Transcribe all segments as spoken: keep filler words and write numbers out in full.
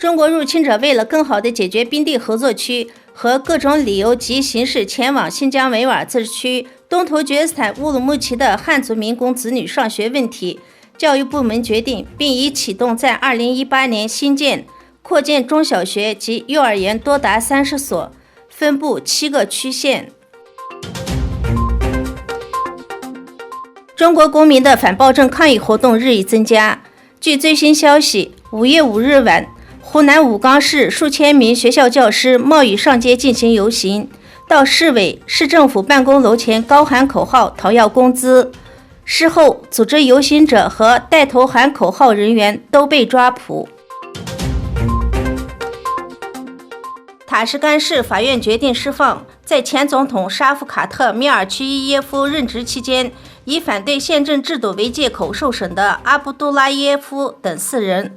中国入侵者为了更好地解决边地合作区和各种理由及形式前往新疆维吾尔自治区东突厥斯坦乌鲁木齐的汉族民工子女上学问题，教育部门决定，并已启动在二零一八年新建、扩建中小学及幼儿园多达三十所，分布七个区县。中国公民的反暴政抗议活动日益增加。据最新消息，五月五日晚，湖南武冈市数千名学校教师冒雨上街进行游行，到市委、市政府办公楼前高喊口号，讨要工资。事后，组织游行者和带头喊口号人员都被抓捕。塔什干市法院决定释放在前总统沙夫卡特米尔奇耶夫任职期间，以反对宪政制度为借口受审的阿卜杜拉耶夫等四人。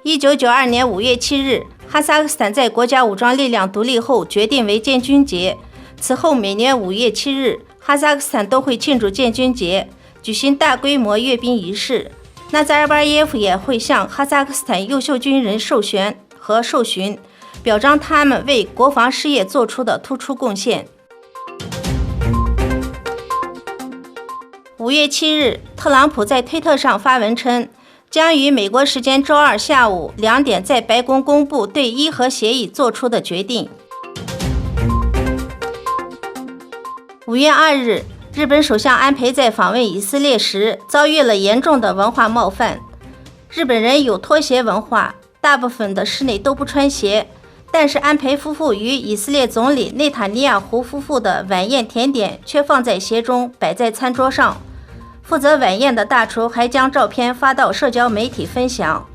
一九九二年五月七日，哈萨克斯坦在国家武装力量独立后决定为建军节。此后每年五月七日，哈萨克斯坦都会庆祝建军节，举行大规模阅兵仪式。纳扎尔巴耶夫也会向哈萨克斯坦优秀军人授衔和授勋，表彰他们为国防事业做出的突出贡献。五月七日，特朗普在推特上发文称，将于美国时间周二下午两点在白宫公布对伊核协议做出的决定。五月二日，日本首相安倍在访问以色列时遭遇了严重的文化冒犯。日本人有拖鞋文化，大部分的室内都不穿鞋，但是安倍夫妇与以色列总理内塔尼亚胡夫妇的晚宴甜点却放在鞋中，摆在餐桌上。负责晚宴的大厨还将照片发到社交媒体分享。